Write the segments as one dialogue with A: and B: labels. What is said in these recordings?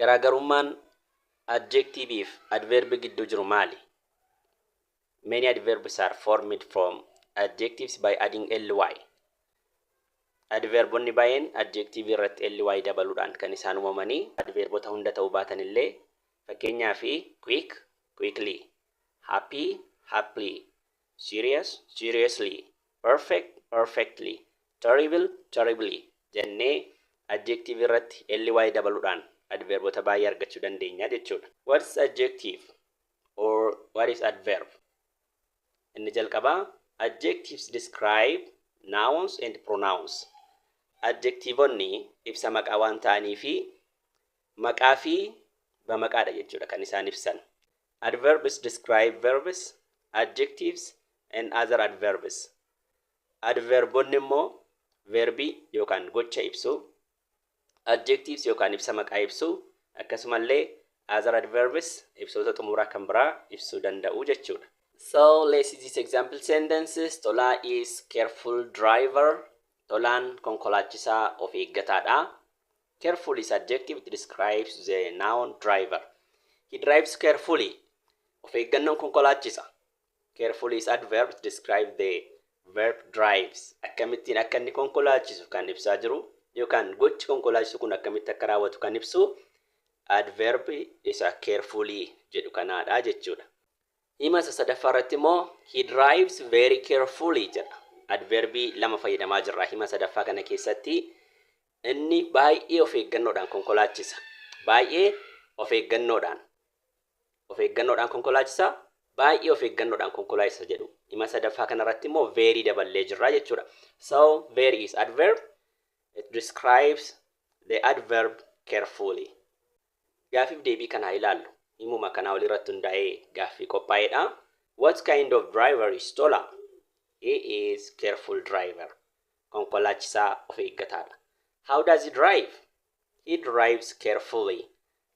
A: Garaagarummaan adjectiveif adverb gidduu jiru maali? Many adverbs are formed from adjectives by adding ly. Adverbonni baay'een adjective irratti ly dabaluudhaan kan isaan uumamanii adverbota hunda ta'uu baatan illee, fakkeenyaa fi quick, quickly, happy, happily, serious, seriously, perfect, perfectly, terrible, terribly jennee adjective irratti ly dabaluudhaan adverbota baay'ee argachuu dandeenya jechuudha. What is adjective or what is adverb? Inni jalqabaa, adjectives describe nouns and pronouns. Adjectiveonni ibsa maqaa waan ta'anii fi maqaa fi bamaqaadha jechuudha kan isaan ibsan. Adverbs describe verbs, adjectives and other adverbs. Adverbonni immoo verbii yookaan gocha ibsu, adjectives yookaan ibsa maqaa ibsu, akkasumallee other adverbs ibsoota xumuraa kan biraa ibsuu danda'u jechuudha. So let's see these example sentences. Tola is careful driver. Tolaan konkolaachisaa of eeggataadha. Careful is adjective. It describes the noun driver. He drives carefully. Of eeggannoon konkolaachisa. Carefully is adverb. It describes the verb drives. Akkamittiin akka inni konkolaachisu kan ibsaa jiru yookaan gochi konkolaachisu kun akkamitti akka raawwatu kan ibsu adverb isa carefully jedhu kanaadha jechuudha. Hima isa sadaffaa irratti immoo he drives very carefully jedha. Adverbii lama fayyadamaa jirra hima sadaffaa kana keessatti. Inni baay'ee of eeggannoodhaan konkolaachisa. Baay'ee of eeggannoodhaan. Of eeggannoodhaan konkolaachisa. Baay'ee of eeggannoodhaan konkolaachisa jedhu. Hima sadaffaa kanarratti immoo very daballee jirra jechuudha. So very is adverb. It describes the adverb carefully. Gaaffiif deebii kanaa ilaallu. Himuma kanaa olirratti hundaa'ee gaaffii qophaa'edha. What kind of driver is Tola? He is careful driver. Konkolaachisaa of eeggataadha. How does he drive? He drives carefully.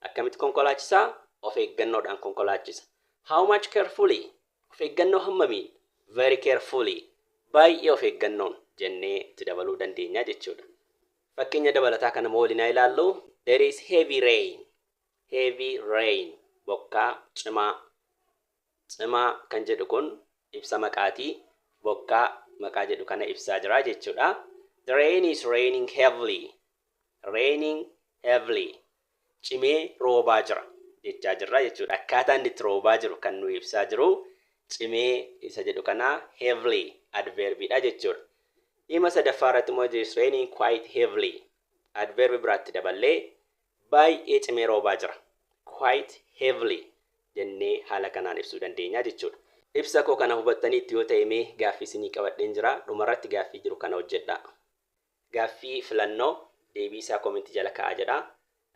A: Akkamitti konkolaachisaa? Of eeggannoodhaan konkolaachisa. How much carefully? Of eeggannoo hammamiin? Very carefully. Baay'ee of eeggannoon jennee itti dabaluu dandeenya jechuudha. Fakkeenya dabalataa kana waliin haa ilaallu. There is heavy rain. Heavy rain. Bokkaa cimaa. Cimaa kan jedhu kun ibsa maqaatii. Bokkaa maqaa jedhu kana ibsaa jira jechuudha. The rain is raining heavily. Raining heavily. Cimee roobaa jira jechaa jirra jechuudha. Akkaataa inni itti roobaa jiru kan nu ibsaa jiru cimee isa jedhu kana heavily adverbiidha jechuudha. Hima sadaffaa irratti immoo it is raining quite heavily. Adverbi biraatti daballee baay'ee cimee roobaa jira. Quite heavily jennee haala kanaan ibsuu dandeenya jechuudha. Ibsa koo kana hubattaniitti yoo ta'e, mee gaaffii isinii qabadheen jira. Dhumarratti gaaffii jiru kana hojjedha. Gaaffii filannoo, deebii isaa commentii jala kaa'aa jedha.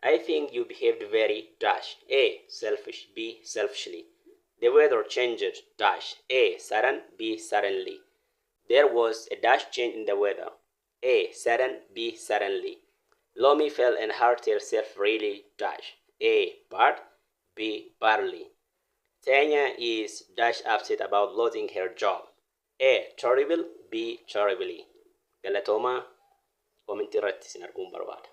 A: I think you behaved very dash. A. Selfish. B. Selfishly. The weather changed dash. A. Sudden. B. Suddenly. There was a dash change in the weather. A. Sudden. B. Suddenly. Lomi fell and hurt herself really dash. A. Bad. B. Badly. Tanya is dash upset about losing her job. A. Terrible. B. Terribly. Galatoomaa, commentii irratti isin arguun barbaada.